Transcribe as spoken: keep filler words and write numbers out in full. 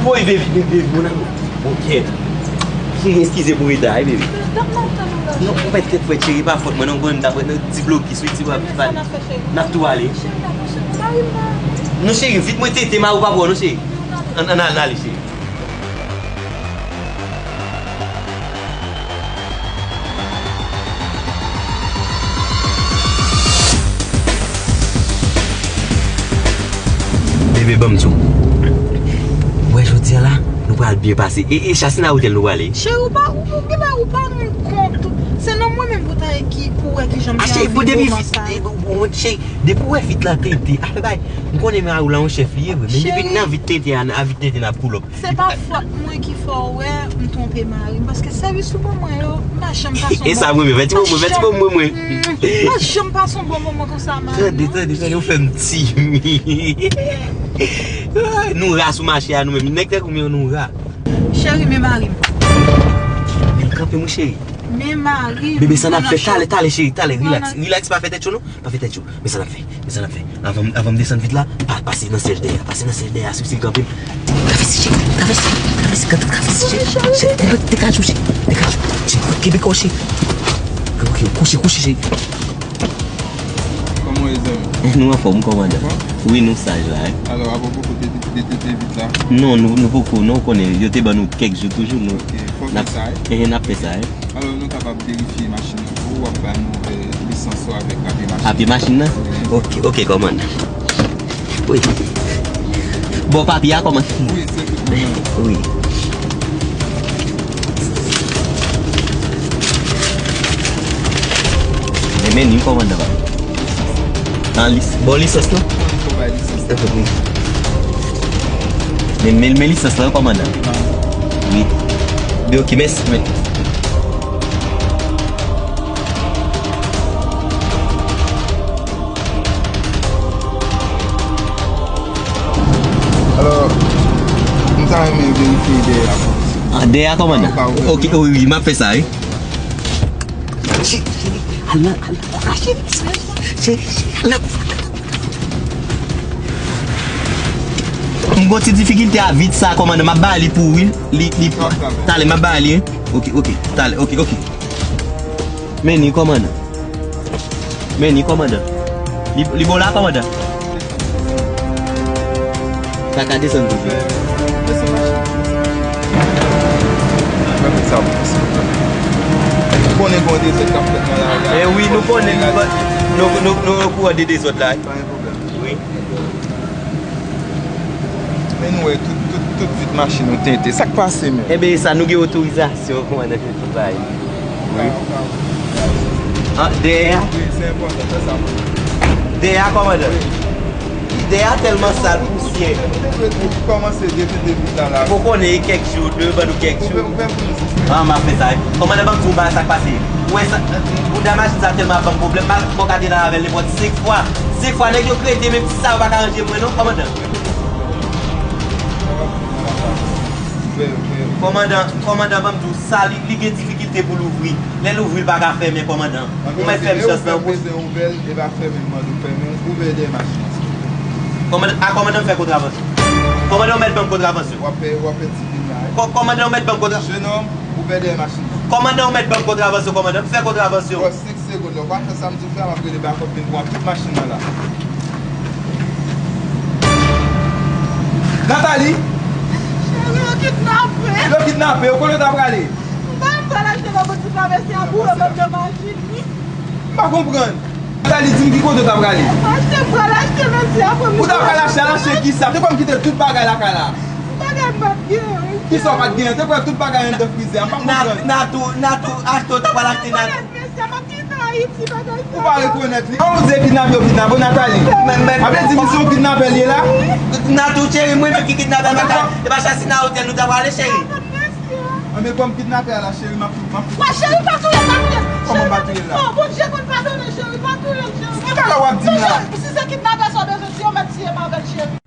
Woy, baby, baby, baby, mon amour. Mon kè. Cheri, eskize pou reta, wi, baby. Non, ou mèt tèt frèt, cheri, pa fòt mwen, non, bon, m t ap nan ti blokis, wi, ti wap pale. N ap tou ale. Non, cheri, vit mwen tete, mari w pa pran, non, cheri. Ann, ann, ann ale, cheri. Bebe, ban m di w. Wè, jodi a la, nou pral byen pase. E, e Chasina, otèl nou prale? Cheri, ou pa, ou, ou genlè ou pa rann kont. Se nan mwen menm pou ta ki, pou wè kijan m te anvi moman sa. Cheri, depi w wè fit la tente, afè bay. M konnen mari w la yon chèf li ye vre, men depi nan vit tente a, nan vit tente n ap pull up. Se pa fòt mwen ki fè w wè m twonpe mari m, paske sèvis ou ban mwen yo, m pa janm pase yon bon moman. E sa mwen menm, fè ti moman, fè ti moman mwen. M pa janm pase yon bon moman konsa, mari m. Tande, tande, tande, ou fè m timid. Nou ra sou mache a nou menm. Nèg tankou m yo, nou ra. Cheri, men mari m. Men kanpe, mon cheri. Men mari m. Bebe, sa n ap fè, talè, talè, cheri, talè, relax. Relax, pa fè tèt cho, non. Pa fè tèt cho. Men sa n ap fè, men sa n ap fè. Avan, avan m desann vit la, pa, pase nan syèj dèyè, pase nan syèj dèyè, si w kanpe m. Travèse, cheri, travèse, travèse, travèse, cheri. Cheri, degaj ou, cheri, degaj ou, cheri, kenbe kò w, cheri. Ok, kouche, kouche, cheri. Kòman w ye, zanmi? Nou anfòm, kòmandan. Wi, nou saj la, wi. Alò, apwopo kote de, de, de, de vit la? Non, nou, nou poko, non, konnen, yo te ban nou kèk jou toujou, nou. Ok, fò fè sa, wi. N ap fè sa, wi. Alò, nou kapab verifye machin nan pou ou, w ap ba nou, eh, lisans ou avèk papye machin. Papye machin nan? Ok, ok, kòmandan. Wi. Bon, papye a, kòmandan. Wi, se tout bon. Wi. Men, men, li kòmandan, pa. An lis-, bon, lisans lan? Wi. Men, men, men lisans lan, kòmandan. Wi. Bi, ok, mèsi, men. Alò, m ta renmen verifye dèyè a pou ou. Ah, dèyè a, kòmandan? Ok, wi, wi, m ap fè sa, wi. Cheri, cheri, al nan, al nan, cheri, cheri, cheri, al nan. M gon ti difikilte a vit sa, kòmandan. M ap ba li pou ou, wi. Li, li, talè, m ap ba li, wi. Ok, ok, talè, ok, ok. Men ni, kòmandan. Men ni, kòmandan. Li, li bò la, kòmandan. Sa ka desann toujou. Ou konnen gen yon dezòd k ap fèt nan lari a. E wi, nou konnen, nou, nou, nou, nou okouran de dezòd la. Pa gen pwoblèm. Wi. Men nou wè tout, tout, tout vit machin nou tente. Sa k pase menm? Enben, e sa, nou gen otorizasyon, kòmandan, fè tout bagay. Wi. Ah, dèyè a? Wi, se enpòtan, fè sa pou mwen. Dèyè a, kòmandan? Wi. Dèyè a tèlman sal, pousyè. Ou te dwe, ou te dwe kòmanse detente vit la, la. Ou konnen kèk jou, de, ban nou kèk jou. Ou fè, ou fè pou nou, sista. Ah, m ap fè sa, wi. Kòmandan, ban m di w bagay sa k pase. Ou wè sa, bouda machin sa tèlman ap ban m pwoblèm, m ap fè gade nan avè l nenpòt senk fwa. Senk fwa, nèg yo krete, menm ti sa yo pa ka ranje mwen non, kòmandan. Kòmandan, kòmandan, ban m di w, sa li, li gen difikilte pou l ouvri. Lè l ouvri, l pa ka fèmen, kòmandan. Ou mèt fè m chans lan. Ou fè bezwen ouvè l, e pa fèmen, m mande w fèmen, ouvè dèyè machin nan. Kòmandan, a kòmandan m fè kontravansyon. Kòmandan, ou mèt ban m kontravansyon. W ap fè, w ap fè ti vin la, wi. Kò-, kòmandan, ou mèt ban m kontra-, Jenòm, ouvè dèyè machin nan. Kòmandan, ou mèt ban m kontravansyon, kòmandan. M fè kontravansyon. Bòs, senk segonn, lè w pa fè sa m di w fè a, m ap rele bakòp vin pran tout machin nan la. Nathalie! Cheri, yo kidnape. Yo kidnape, yo kote w ta prale? M pa, m pral achte nan boutik la, mesye a boule m anndan machin li. M pa konprann. Nathalie, di m ki kote w ta prale? Achte, m pral achte, mesye, apre m... Ou ta pral achte, al achte kisa? Te kwè m kite tout bagay lakay la. Bagay m pa t genyen. Kisa w pa t genyen? Te kwè tout bagay anndan frizè a. M pa konprann. Natou, Natou, achte, w ta pral achte Natou. Mesye, m ap kite Ayiti, bagay sa. Ou pa rekonèt li. An, ou di se kidnapè yo kidnape w, Nathalie? Sa vle di misye yon kidnapè li ye la? Natou, cheri, mwen menm ki kidnapè, e pa, e pa Chasina Hotel nou ta prale, cheri. Anben, ban m kidnapè a la, cheri, m ap, m ap... Wè, cheri, pa touye l, pa touye l. Kòman pa touye l la? Non, Bondye konn padone, cheri, pa touye l, cheri. Ki bagay w ap di m la? Si se kidnapè sa w bezwen tiye, w mèt tiye m avè l, cheri.